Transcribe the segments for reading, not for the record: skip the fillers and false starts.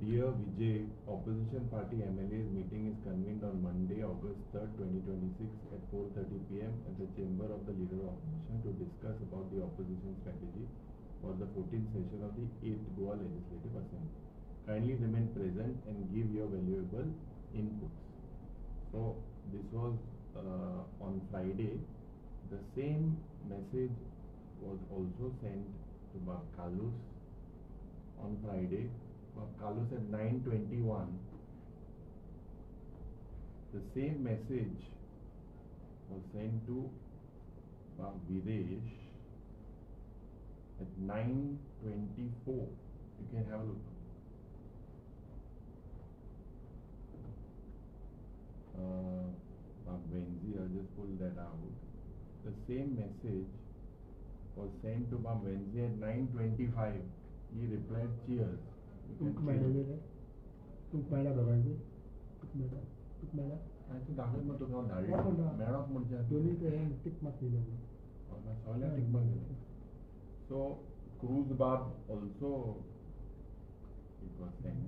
Dear Vijay, opposition party MLAs meeting is convened on Monday, August 3rd, 2026 at 4:30 p.m. at the chamber of the leader of opposition to discuss about the opposition strategy for the 14th session of the 8th Goa Legislative Assembly. Kindly remain present and give your valuable inputs. So this was on Friday. The same message was also sent to Bob Carlos on Friday. Bob Carlos at 9:21. The same message was sent to Bob Viresh at 9:24. You can have a look. Bob Venzi, I'll just pull that out. The same message was sent to Bob Venzi at 9:25. He replied, cheers. You can तुमकां मेळ्ळा रे, तुमकां मेळ्ळा दोगांयकूय, तुका मेळ्ळा, तुका मेळ्ळा. हांवें दाखयत मग तुका हांव कोण धाडलें म्हणटा? मेळप म्हणजे दोनूय ते टीक मार्क दिले. सगळ्यांक टीक मार्क दिले. So Cruz Bob also it was sent.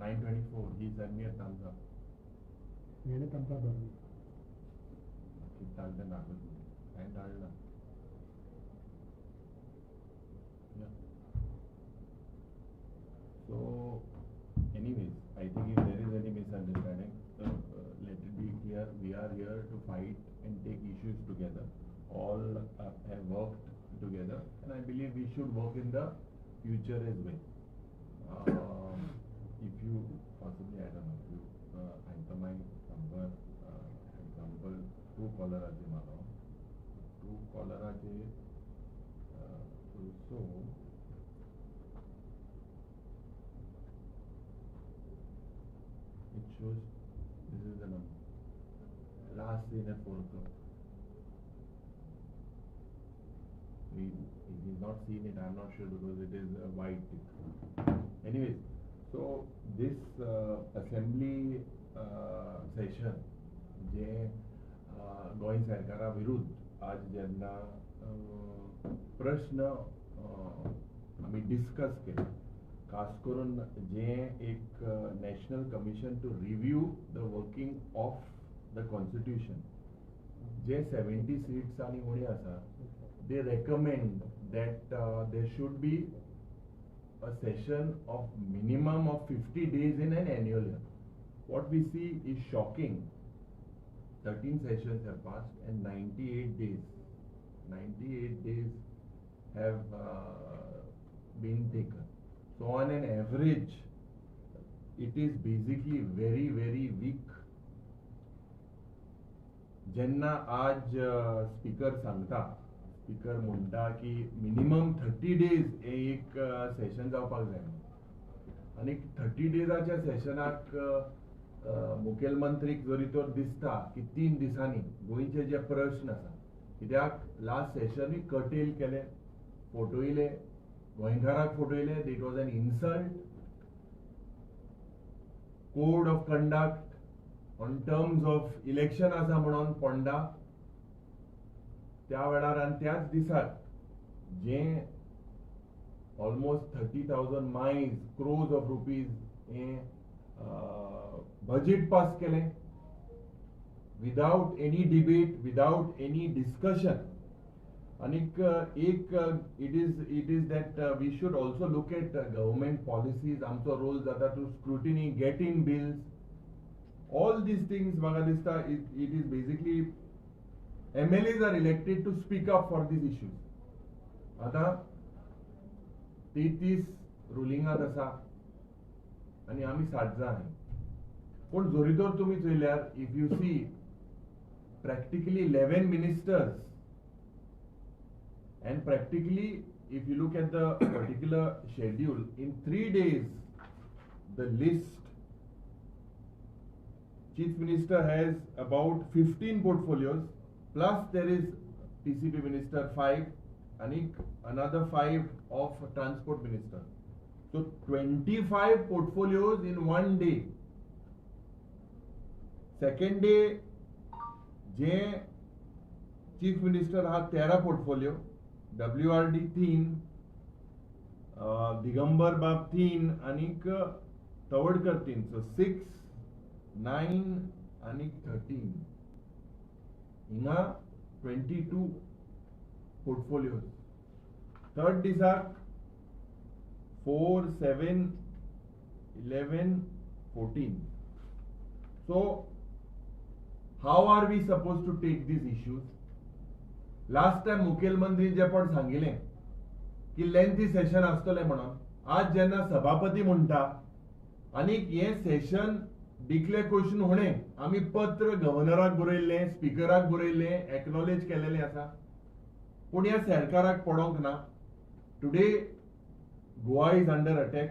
9:24 he sent me a thumbs up. हेणें थम्स अप धाडलो. कितें धाडलें तें दाखयत हांवें धाडलां. So anyways, I think if there is any misunderstanding, let it be clear, we are here to fight and take issues together. All have worked together, and I believe we should work in the future as well. If you possibly, I don't know, if you enter my number, example, two कॉलराचे मारो, two कॉलराचे also it shows this is the number. Last seen at 4 o'clock. If he's not seen it, I'm not sure because it is a white tick. Anyways, so this assembly session जे गोंय सरकारा विरुद्ध आज जेन्ना प्रश्न आमी discuss केले, खास करून जे एक national commission to review the working of the constitution J 70 seats आनी उणें आसा, they recommend that there should be a session of minimum of 50 days in an annual year. What we see is shocking. 13 sessions have passed and 98 days, 98 days have been taken. So on an average, it is basically very, very weak. जेन्ना आज speaker सांगता, speaker म्हणटा की minimum 30 days हे एक सेशन जावपाक जाय आनी 30 डेजाच्या सेशनाक मुखेलमंत्रीक जरी तर दिसता की 3 दिसांनी गोंयचे जे प्रश्न आसा, कित्याक लास्ट सेशनूय कटेल केले, फटयले, गोंयकाराक फटयले. It was an insult. Code of conduct on terms of election आसा म्हणून पोंडा त्या वेळार आनी त्याच दिसाक जे almost 30,000 miles crores of rupees हे बजेट पास केलें without any debate, without any discussion. आनीक एक it is that we should also look at government policies. आमचो रोल जाता to scrutiny, get in bills, all these things. म्हाका दिसता it is basically MLAs are elected to speak up for these issues. आतां 33 रुलिंगात आसा आनी आमी 60 जाण. पूण जरी तर तुमी चोयल्यार, if you see practically 11 ministers and practically if you look at the particular schedule, in 3 days the list, Chief Minister has about 15 portfolios, plus there is TCP Minister 5 and another 5 of Transport Minister. So 25 portfolios in one day. Second day, J Chief Minister हा 13 portfolio, WRD 3, Digambar बाब 3 आनीक Tawadkar 3, so 6, 9 आनी 13, हिंगा 22 portfolios. Third दिसाक 4, 7, 11, 14. So how are we suppose to take these issues? Last time मुखेलमंत्री जे पण सांगिलें की lengthy Seshan आसतलें म्हणून, आज जेन्ना सभापती म्हणटा आनीक हें सेशन डिक्लेअर क्वेश्चन हुणें आमी पत्र गव्हर्नराक बरयल्लें, स्पिकराक बरयल्लें, एक्नॉलेज केलेलें आसा, पूण ह्या सरकाराक पडोंक ना. Today Goa is under attack,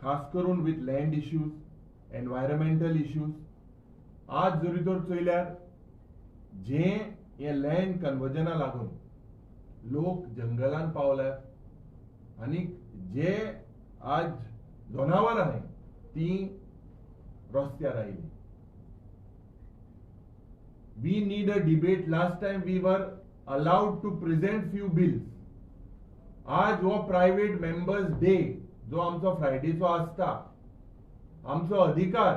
खास करून with land issues, environmental issues. आज जरी तर चोयल्यार जें हें लँड कन्वर्जना लागून लोक जंगलान पावल्यात आनी जे आज जनावरां आहाय तीं रस्त्यार आयलीं. We need a debate. Last time we were allowed to present few bills. आज हो प्रायव्हेट मेंबर्स डे जो आमचो फ्रायडेचो आसता, आमचो अधिकार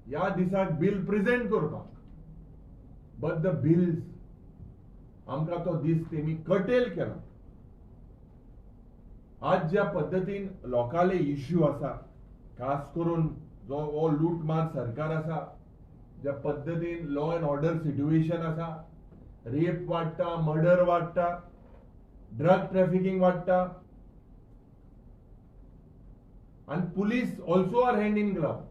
ह्या दिसाक बिल प्रेझेंट करपाक, बट the bills आमकां तो दीस तेमी कटेल केला. आज ज्या पद्दतीन लोकांले इश्यू आसा, खास करून जो हो लूटमार सरकार आसा, ज्या पद्दतीन लॉ एंड ऑर्डर सिट्युएशन आसा, रेप वाडटा, मर्डर वाडटा, ड्रग ट्रॅफिकींग वाडटा, आनी police also are hand in glove.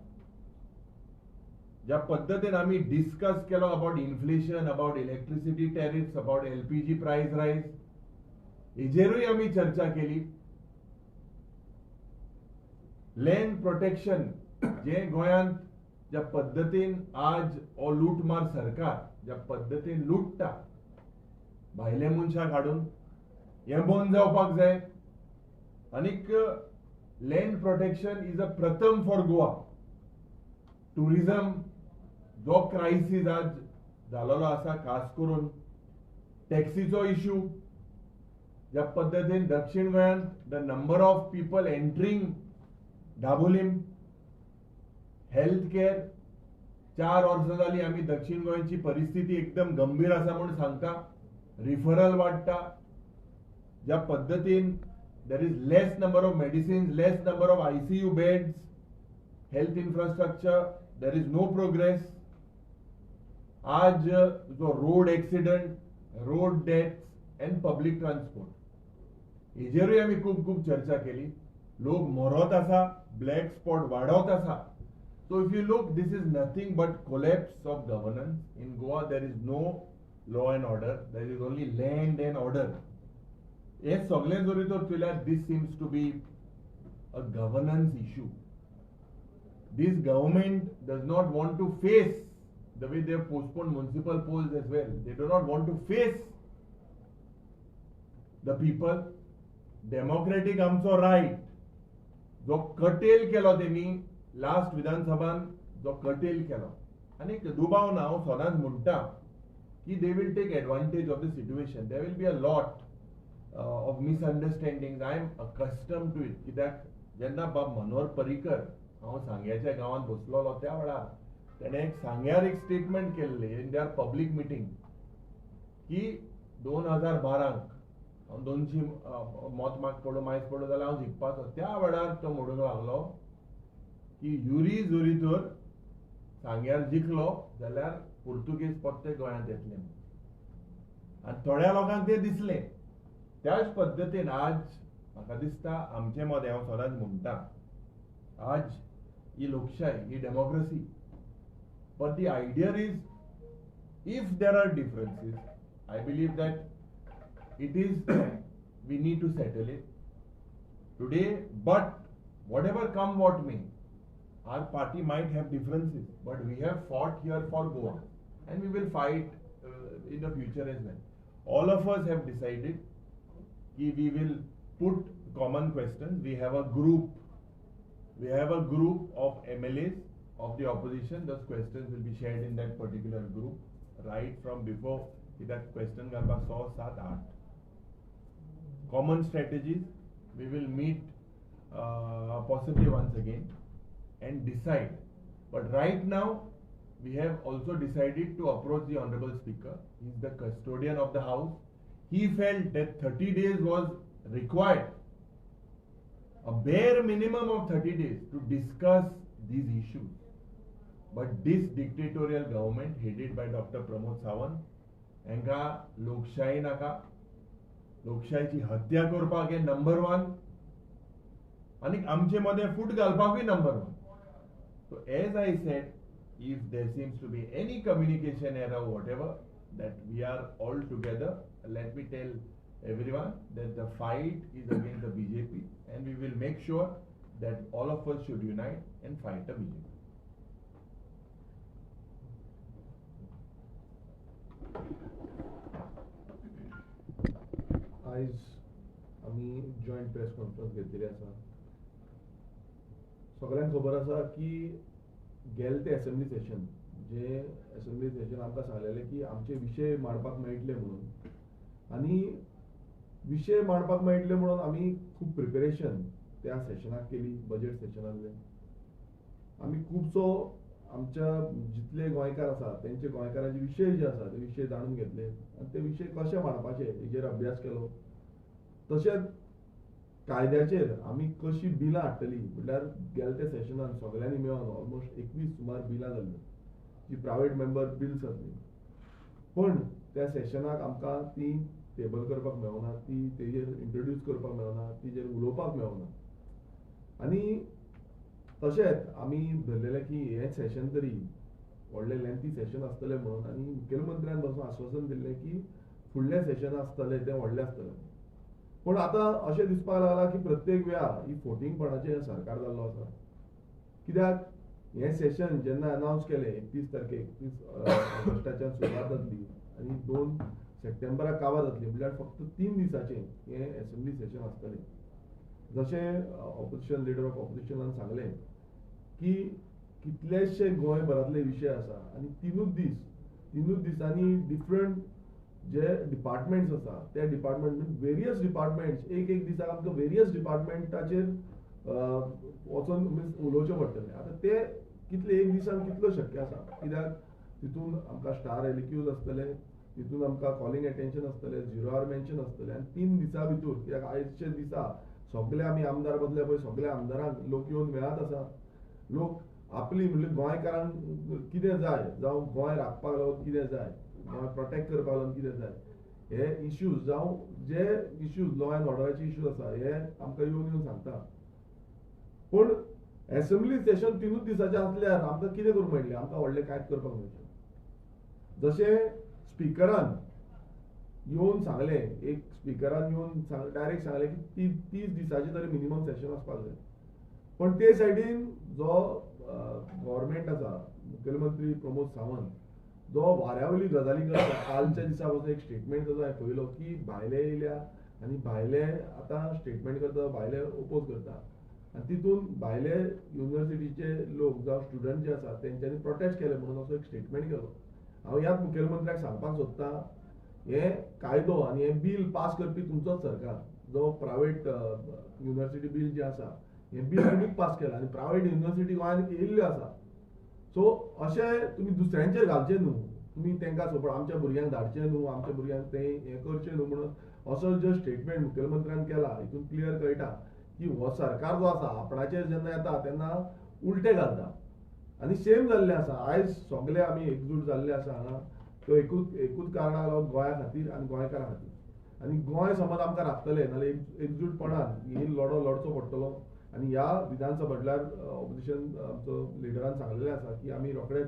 ज्या पद्दतीन आमी डिस्कस केलो about inflation, about electricity tariffs, about LPG price rise, हेजेरूय आमी चर्चा केली. लँड प्रोटेक्शन जे गोंयांत ज्या पद्दतीन आज हो लूटमार सरकार ज्या पद्दतीन लुट्टा भायले मनशाक हाडून, हें बंद जावपाक जाय. आनीक लँड प्रोटेक्शन is a प्रथम फॉर गोवा. टुरिजम जो क्रायसीस आज जालोलो आसा, खास करून टॅक्सीचो इश्यू, ज्या पद्दतीन दक्षिण गोंयांत the number of people entering Dabolim, health care, 4 वर्सां जालीं आमी दक्षिण गोंयची परिस्थिती एकदम गंभीर आसा म्हूण सांगता, रिफरल वाडटा, ज्या पद्दतीन there is less number of medicines, less number of ICU beds, health infrastructure, there is no progress. आज जो road accident, road deaths and public transport हेजेरूय आमी खूब खूब चर्चा केली. लोक मरत आसा, ब्लॅक स्पॉट वाडत आसा. So if you look, this is nothing but collapse of governance. In Goa there is no law and order, there is only land and order. हे सगळें जरी तर चोयल्यार this seems to be a governance issue. This government does not want to face the way they have postponed municipal polls as well. They do not want to face the people. Democratic आमचो right जो कटेल केलो तेमी last विधानसभान जो कटेल केलो, आनी दुबाव ना, हांव सदांच म्हणटा की they will take advantage of the situation. There will be a lot of misunderstanding. I am accustomed to it. कित्याक जेन्ना बाब मनोहर पर्रीकर हांव सांग्याच्या गांवांत बसलोलो त्या वेळार तेणें एक सांग्यार एक स्टेटमेंट केल्लें इन there public मिटींग की 2012 हांव 200 मत म्हाका पडूं मायज पडूं जाल्यार हांव जिखपाचो. त्या वेळार तो म्हणूंक लागलो की युरी जरी तर सांग्यार जिखलो जाल्यार पुर्तुगेज परते गोंयांत येतले आनी थोड्या लोकांक तें दिसलें. त्याच पद्दतीन आज म्हाका दिसता आमचे मदें, हांव सदांच म्हणटा, आज ही लोकशाय, ही democracy, but the idea is if there are differences, I believe that it is we need to settle it today. But whatever come what may, our party might have differences, but we have fought here for Goa and we will fight in the future as well. All of us have decided that we will put common questions. We have a group, we have a group of MLAs of the opposition. Those questions will be shared in that particular group right from before that question घालपाक 6, 7, 8 common strategies. We will meet possibly once again and decide. But right now we have also decided to approach the Honorable Speaker. He is the custodian of the house. He felt that 30 days was required, a bare minimum of 30 days to discuss these issues. But this dictatorial government headed by Dr. Pramod Sawant हांकां लोकशाही नाका, लोकशाहीची हत्या करपाक हे number 1 आनी आमचे मदें फूट घालपाकूय number 1. So as I said, if there seems to be any communication error or whatever, that we are all together. Let me tell everyone that the fight is against the BJP and we will make sure that all of us should unite and fight the BJP. आयज आमी joint press conference घेतलेली आसा. सगळ्यांक खबर आसा की गेले ते असेंब्ली सेशन, जे असेंब्ली सेशन आमकां सांगलेलें की आमचे विशय मांडपाक मेळटले म्हणून, आनी विशय मांडपाक मेळटले म्हणून आमी खूब प्रिपेरेशन त्या सेशनाक केली. बजेट सेशनांतलें आमी खुबसो आमच्या जितले गोंयकार आसा तेंचे गोंयकाराचे विशय जे आसा ते विशय जाणून घेतले आनी ते विशय कशे मांडपाचे हेजेर अभ्यास केलो. तशेंच कायद्याचेर आमी कशी बिलां हाडटली म्हणल्यार गेले त्या सेशनान सगळ्यांनी मेळोन ऑलमोस्ट 21 सुमार बिलां जाल्लीं जी प्रायवेट मेंबर बिल्स आसली, पण त्या सेशनाक आमकां ती टेबल करपाक मेळना, ती तेजेर इंट्रोड्यूस करपाक मेळना, तिजेर उलोवपाक मेळना. आनी तशेंच आमी धरलेलें की हें सेशन तरी व्हडलें लेंथी सेशन आसतलें म्हणून, आनी मुखेलमंत्र्यान पासून आश्वासन दिल्लें की फुडलें सेशन आसतलें तें व्हडलें आसतलें. पूण आतां अशें दिसपाक लागलां की प्रत्येक वेळा ही फोटिंगपणाचें सरकार जाल्लो आसा. कित्याक हें सेशन जेन्ना अनावन्स केलें 31 तारखेक 31 ऑगस्टाच्यान सुरवात जातली आनी 2 सप्टेंबराक काबार जातली, म्हणल्यार फक्त 3 दिसाचें हें एसेंब्ली सेशन आसतलें. जशें ऑपोजिशन लिडर ऑफ ऑपोजिशनान सांगलें की कितलेशे गोंयभरांतले विशय आसा आनी तिनूच दिसांनी डिफरंट जे डिपार्टमेंट्स आसा त्या डिपार्टमेंट वेरियस डिपार्टमेंट्स एक एक दिसाक आमकां वेरियस डिपार्टमेंटाचेर वचोन मिन्स उलोवचें पडटलें. आतां ते कितले एक दिसान कितलो शक्य आसा, कित्याक तितून आमकां स्टार एलिक्यूज आसतले, तितून आमकां कॉलिंग एटेन्शन आसतलें, झिरो our mention आसतलें आनी 3 दिसां भितर, कित्याक आयचे दिसा सगळे आमी आमदार बदले पळय सगळे आमदारांक लोक येवन मेळत आसा. लोक आपली म्हणल्यार गोंयकारांक कितें जाय, जावं गोंय राखपाक लागून कितें जाय, गोंय प्रोटेक्ट करपाक लागून कितें जाय, हे इश्यूज जावं जे इश्यूज लॉ एंड ऑर्डराचे इश्यूज आसा हे आमकां येवन येवन सांगता. पूण एसेंब्ली सेशन 3 दिसाचें आसल्यार आमकां कितें करूंक मेळटलें, आमकां व्हडलें कांयच करपाक मेळचें. जशें स्पिकरान येवन सांगलें, एक स्पिकरान येवन डायरेक्ट सांगलें की 30 दिसाचें तरी मिनिमम सेशन आसपाक जाय. पण ते सायडीन जो गव्हर्मेंट आसा, मुखेलमंत्री प्रमोद सावंत जो वाऱ्या वयली गजाली करता, कालच्या दिसा पासून एक स्टेटमेंट ताजो हांवें पळयलो की भायले येयल्या आनी भायले आतां स्टेटमेंट करता, भायले ओपोज करता आनी तितून भायले युनिवर्सिटीचे लोक जावं स्टुडंट जे आसा तेंच्यांनी प्रोटेस्ट केले म्हणून असो एक स्टेटमेंट केलो. हांव ह्याच मुखेलमंत्र्याक सांगपाक सोदता, हे कायदो आनी हें बील पास करपी तुमचोच सरकार, जो प्रायवेट युनिवर्सिटी बील जें आसा हें बील तुमीच पास केलां आनी प्रायवेट युनिवर्सिटी गोंयांत येयल्ल्यो आसा. सो अशें तुमी दुसऱ्यांचेर घालचें न्हू, तुमी तांकां सपोर्ट आमच्या भुरग्यांक धाडचें न्हू, आमच्या भुरग्यांक तें हें करचें न्हू म्हणून असो जो स्टेटमेंट मुखेलमंत्र्यान केला हितून क्लियर कळटा की हो सरकार जो आसा आपणाचेर जेन्ना येता तेन्ना उलटे घालता आनी सेम जाल्लें आसा. आयज सगळे आमी एकजूट जाल्ले आसा हांगा, तो एकूच कारणाक लागून गोंया खातीर आनी गोंयकारां खातीर. आनी गोंय समज आमकां राखतलें नाल्यार एकजूटपणान ही लढो लढचो पडटलो. आनी ह्या विधानसभा म्हटल्यार ऑपोजिशन आमचो लिडरान सांगलेलें आसा की आमी रोखडेच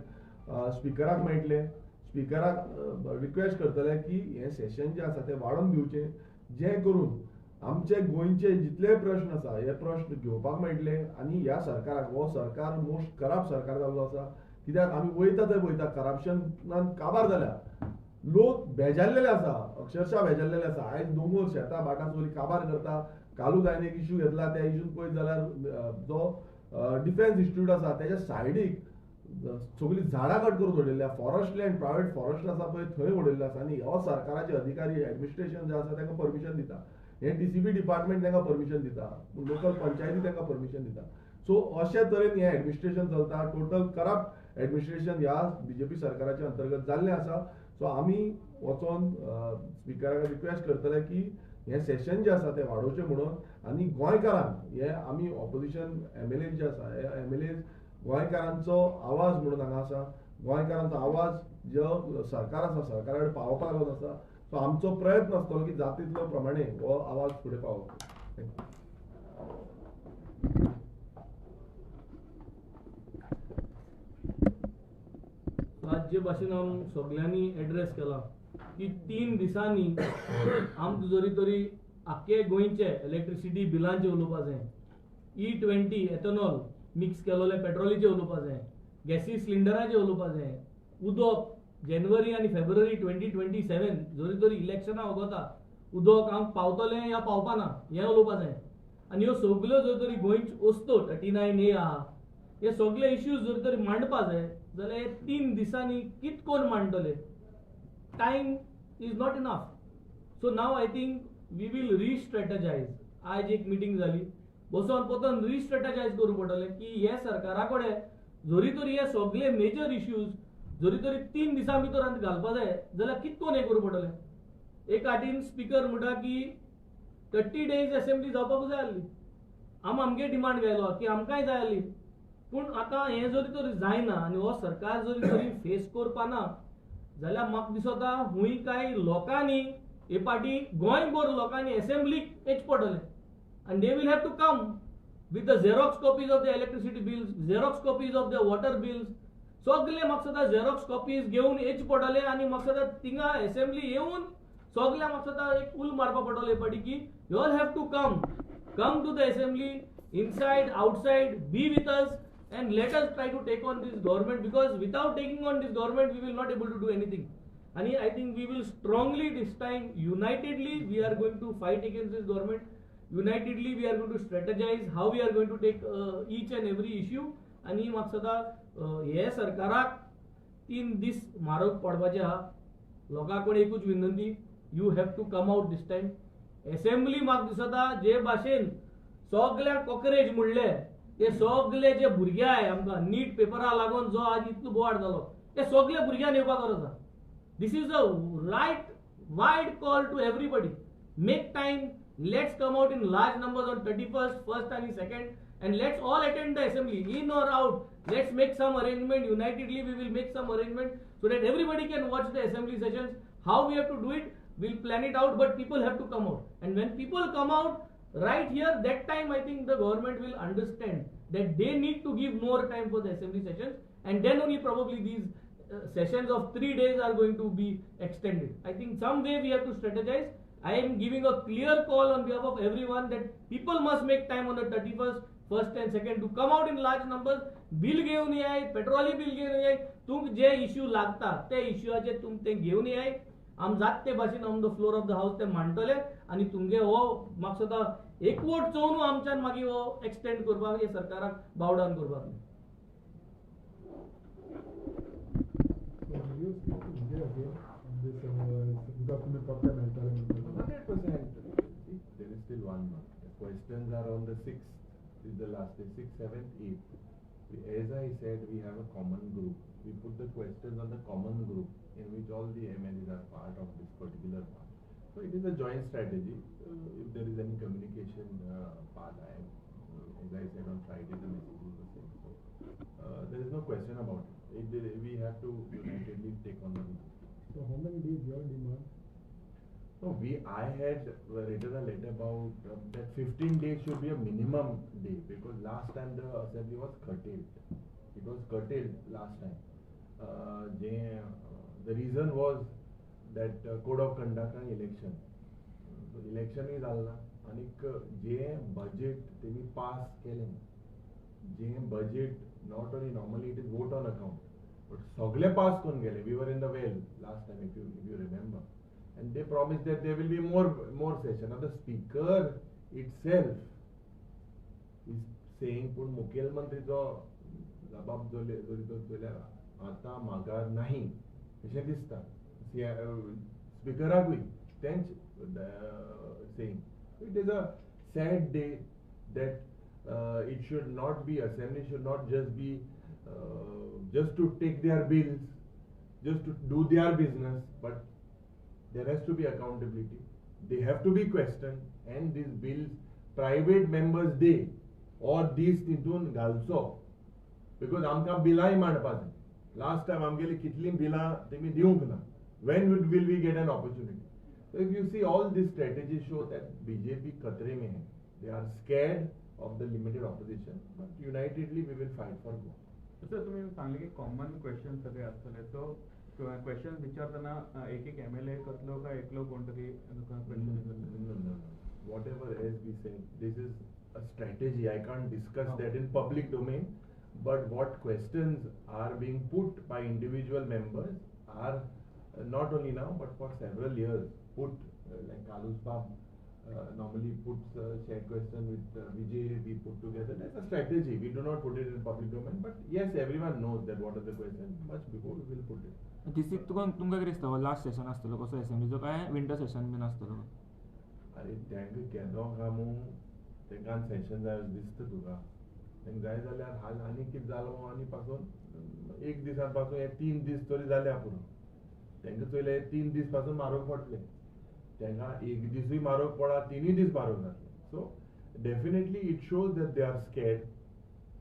स्पिकराक मेळटले, स्पिकराक रिक्वेस्ट करतले की हें सेशन जें आसा तें वाडोवन दिवचें, जें करून आमचे गोंयचे जितले प्रश्न आसा हे प्रश्न घेवपाक मेळटले. आनी ह्या सरकाराक, हो सरकार मोस्ट करप्ट सरकार जाल्लो आसा, कित्याक आमी वयता थंय पळयता करप्शनान काबार जाल्या, लोक बेजारलेले आसा, अक्षरशः बेजारलेले आसा. आयज दोंगोर शेतां भाटां सगळीं काबार करता. कालूच हांवें एक इशू घेतला, त्या इशून पळयत जाल्यार जो डिफेन्स इन्स्टिट्यूट आसा तेच्या सायडीक सगळीं झाडां कट करून उडयल्ली, फॉरेस्ट लँड प्रायवेट फॉरेस्ट आसा पळय थंय उडयल्लें आसा. आनी हो सरकाराचे अधिकारी एडमिनिस्ट्रेशन जें आसा तांकां परमिशन दिता. हें DCB department तांकां परमिशन दिता, लोकल पंचायती तांकां परमिशन दिता. सो अशे तरेन हें एडमिनिस्ट्रेशन चलता. टोटल करप्ट एडमिनिस्ट्रेशन ह्या बीजेपी सरकाराच्या अंतर्गत जाल्लें आसा. सो आमी वचोन स्पिकराक रिक्वेस्ट करतले की हें सेशन जें आसा तें वाडोवचें म्हणून आनी गोंयकारांक हे आमी ऑपोजिशन MLA जे आसा हे MLA गोंयकारांचो आवाज म्हणून हांगा आसा. गोंयकारांचो आवाज जो सरकार आसा सरकारा कडेन पावोवपाक लागून आसा. सो आमचो प्रयत्न आसतलो की जाता तितलो प्रमाणे हो आवाज फुडें पावोवचो. आज जे भाशेन आम सगल्यांनी एड्रेस केला की 3 दिसांनी आमकां जरी तरी आख्खे गोंयचे इलेक्ट्रिसिटी बिलांचे उलोवपा जाय, E20 ethanol mix केलोले पेट्रोलीचे उलोवपा जाय, गॅसी सिलिंडराचे उलोवपा जाय, उदक जानेवारी आनी फेब्रुवारी 2027 जरी तरी इलेक्शनां वगता उदक आमकां पावतलें या पावपाना हें उलोवपा जाय. आनी ह्यो सगल्यो जर तरी गोंयच्यो वस्तू 39A आहा हे सगळे इश्यूज जर तरी मांडपा जाय जाल्यार 3 दिसांनी कित कोण मांडटले? Time is not enough. So now I think we will restrategize. आयज एक मिटींग जाली, बसोन परतून रिस्ट्रेटजायज करूंक पडटलें की हे सरकारा कडेन जरी तरी हे सगळे मेजर इश्यूज जरी तरी 3 दिसां भितर आमकां घालपा जाय जाल्यार कित कोण हें करूंक पडटलें. एक आटीन स्पिकर म्हणटा की 30 डेज असेंब्ली जावपाक जाय आसली, आम आमगे डिमांड घायलो की आमकांय जाय आसली, पूण आतां हें जरी तरी जायना आनी हो सरकार जरी तरी फेस करपा ना जाल्यार म्हाका दिसता हुंय कांय लोकांनी हे पाटी गोंयभर लोकांनी एसेंब्लीक येचें पडटलें आनी they will have to come with the xerox copies of the electricity bills, xerox copies of the water bills, सगळे म्हाका दिसता झेरॉक्स कॉपीज घेवन येचें पडटलें आनी म्हाका दिसता थिंगा एसेंब्ली येवन सगळ्या म्हाका दिसता एक उल मारपा पडटलो हे पाटी की you all have to come to the assembly, inside outside, be with us and let us try to take on this government, because without taking on this government we will not able to do anything. And I think we will strongly this time, unitedly we are going to fight against this government, unitedly we are going to strategize how we are going to take each and every issue. आनी म्हाका सदां हे सरकाराक 3 दीस म्हारग पडपाचे आहा. लोकां कडेन एकूच विनंती, you have to come out this time. Assembly म्हाका दिसता जे भाशेन सगळ्या कॉकरेज म्हणले ते सगळे जे भुरगे आहाय आमकां नीट पेपरा लागून जो आज इतलो बोवाळ जालो ते सगळे भुरग्यांक येवपाक गरज आसा. This is a right wide call to everybody. Make time, let's come out in large numbers on 31st, 1st आनी 2nd and let's all attend the assembly, in or out. Let's make some arrangement unitedly, we will make some arrangement so that everybody can watch the assembly sessions. How we have to do it, we'll plan it out, but people have to come out. And when people come out right here, that time I think the government will understand that they need to give more time for the assembly sessions, and then only probably these sessions of 3 days are going to be extended. I think some way we have to strategize. I am giving a clear call on behalf of everyone that people must make time on the 31st, 1st and 2nd to come out in large numbers. Bill घेवन येयाय, पेट्रोलय bill घेवन येयाय, तुमकां जे issue लागता ते इश्यूचे तुम ते घेवन येयाय. आम जात ते भाशेन on the floor of the house ते मांडटले आनी तुमगे हो म्हाका दिसता एकवट चोवन आमच्यान मागीर हो एक्सटेंड करपाक हे सरकाराक बाव डावन करपाक. So will you speak to Vijay again on this? Because तुमी पक्का मेळटाले म्हणटा. 100%. See, there is still 1 month. The questions are on the 6th. This is the last day, 6th, 7th, 8th. As I said, we have a common group. We put the questions on the common group in which all the MLAs are part of this particular part. So it is a joint strategy. If there is any communication path, as I said on Friday, the message is the same. So there is no question about it. We have to unitedly take on the issue. So how many days your demand? No, I had written a letter about that 15 days should be a minimum day, because last time the assembly was curtailed. It was curtailed last time. The reason was that code of conduct and election. So election is जालना आनीक जे budget तेणी pass केलें, जे budget not only normally it is vote on account, but सगळे pass करून गेले. We were in the well last time, if you remember, and they promised that there will be more session. Now the speaker itself is saying, पूण मुखेलमंत्रीचो जबाब जाल्यार आतां मागार नाही अशें दिसता स्पिकराकूय तेंच saying. It is a sad day that it should not be, assembly should not just be just to take their bills, just to do their business, but there has to be accountability. They have to be questioned, and these bills, private members day or these तितून घालचो, because आमकां बिलांय मांडपा जाय. Last time आमगेली कितलीं बिलां तेमी दिवंक ना. When will we get an opportunity? So if you see, all these strategies show that BJP खतरे में है. They are scared of the limited opposition, but unitedly we will fight for Goa. Sir, तुम्ही सांगले की common question सगळे आसतले, so question विचारतना एक एक MLA करतलो काय एकलो कोण तरी question? No, no, no. Whatever, as we said, this is a strategy. I can't discuss that in public domain. But what questions are being put by individual members are not only now but for several years put, like Carlos Bab normally puts a shared question with Vijay, we put together. That's a strategy. We do not put it in public domain, but yes, everyone knows that what are the questions. Much before we will put it. This is तुका तुमकां कितें दिसता, last Seshan आसतलो कसो असेंब्लीचो काय winter Seshan बीन आसतलो? अरे, तांकां केदो कामू तांकां सेशन जाय अशें दिसता तुका? तांकां जाय जाल्यार हाल आनी कितें जालो आनी पासून एक दिसान पासून हे 3 दीस तरी जाल्या पुरो. तांकां चोयले हे 3 दीस पासून मारूंक पडले. तांकां एक दिसूय मारूंक पडा, तिनूय दीस मारूंक जातले. So definitely it shows that they are scared.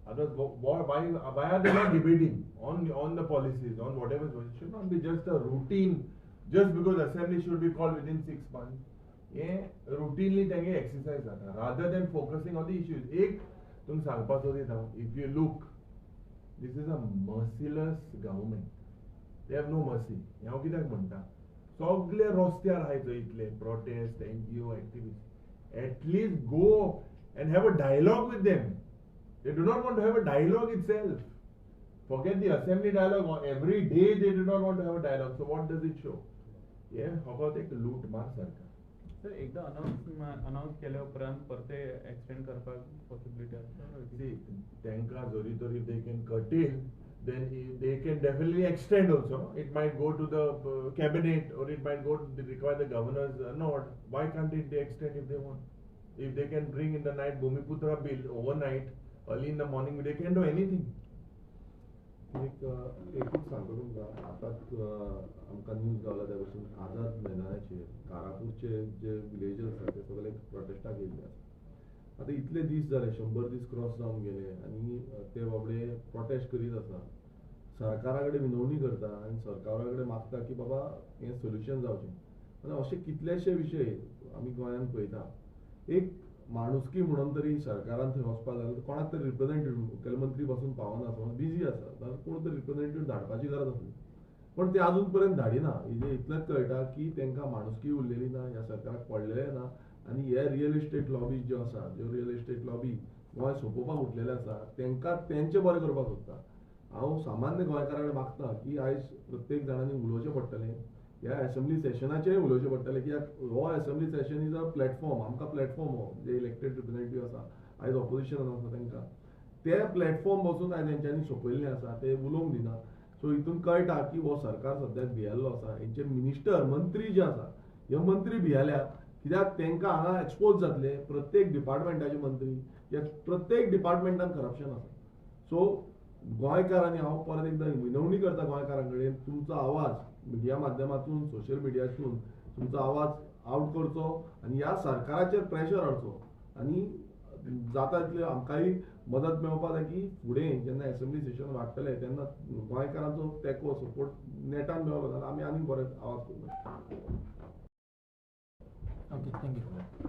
Otherwise, why are they not debating on the policies, on whatever? It should not be just a routine, just because assembly should be called within 6 months. हे routinely तांगे exercise जाता rather than focusing on the issues. एक तुमकां सांगपाक सोदिता हांव, if you look, this is a merciless government. They have no mercy. हें हांव कित्याक म्हणटा, सगळे रस्त्यार आहाय चोय इतले protest, NGO activist. At least go and have a dialogue with them. They do not want to have a dialogue itself. Forget the assembly dialogue. Every day they do not want to have a dialogue. So what does it show? हें फकत एक लूट मार सरकार. Sir, एकदा announce केल्या उपरांत परते एक्सटेंड करपाक पॉसिबिलिटी आसा? See, तांकां जरी तरी they can curtail, then they can definitely extend also. It might go to the cabinet or it might go to require the governor's nod. Why can't it they extend if they want? If they can bring in the night Bhumiputra bill overnight, early in the morning, they can do anything. एक एकूच सांगता तुमकां, आतांच आमकां news गावला त्या भशेन आझाद मैदानाचेर कारापूरचे जे विलेजर्स आसा ते सगळे प्रोटेस्टाक येयल्ले आसा. आतां इतले दीस जाले, 100 दीस क्रॉस जावन गेले आनी ते बाबडे प्रोटेस्ट करीत आसा, सरकारा कडेन विनवणी करता आनी सरकारा कडेन मागता की बाबा हें सोल्युशन जावचें. आनी अशे कितलेशे विशय आमी गोंयांत पळयता. एक माणुसकी म्हणून तरी सरकारान थंय वचपाक जाय, कोणाक तरी रिप्रेझेंटेटिव्ह, मुखेलमंत्री पासून पावना, समज बिजी आसा जाल्यार कोण तरी रिप्रेझेंटेटिव्ह धाडपाची गरज आसली, पण ते अजून पर्यंत धाडिना. हेजें इतलेंच कळटा की तांकां माणुसकी उरलेली ना, ह्या सरकाराक पडलेलें ना. आनी हे रियल इस्टेट लॉबी ज्यो आसा, ज्यो रियल इस्टेट लॉबी गोंय सोंपोवपाक उठलेले आसा, तांकां तेंचें बरें करपाक सोदता. हांव सामान्य गोंयकारा कडेन मागता की आयज प्रत्येक जाणांनी उलोवचें पडटलें, ह्या एसेंब्ली सेशनाचेर उलोवचें पडटलें की हो assembly session is a platform, आमकां प्लॅटफॉर्म हो जे इलेक्टेड रिप्रेझेंटेटिव्ह आसा, आयज ऑपोजिशनान आसा तांकां ते प्लॅटफॉर्म बसून आयज तेंच्यांनी सोंपयल्लें आसा, ते उलोवंक दिना. सो हितून कळटा की हो सरकार सद्याक भियेल्लो आसा. हेंचे मिनिस्टर, मंत्री जे आसा, हे मंत्री भियेल्या कित्याक तांकां हांगा एक्सपोज जातले. प्रत्येक डिपार्टमेंटाचे मंत्री, प्रत्येक डिपार्टमेंटान करप्शन आसा. सो गोंयकारांनी हांव परत एकदां विनवणी करता गोंयकारां कडेन, तुमचो आवाज मिडिया माध्यमातून, सोशल मिडियातून तुमचो आवाज आवट करचो आनी ह्या सरकाराचेर प्रेशर हाडचो आनी जाता तितले आमकांय मदत मेळपा जाय की फुडें जेन्ना एसेंब्ली सेशन वाडटलें तेन्ना गोंयकारांचो तेंको, सपोर्ट नेटान मेळलो जाल्यार आमी आनीक बरे आवाज करूंक. Okay, thank you.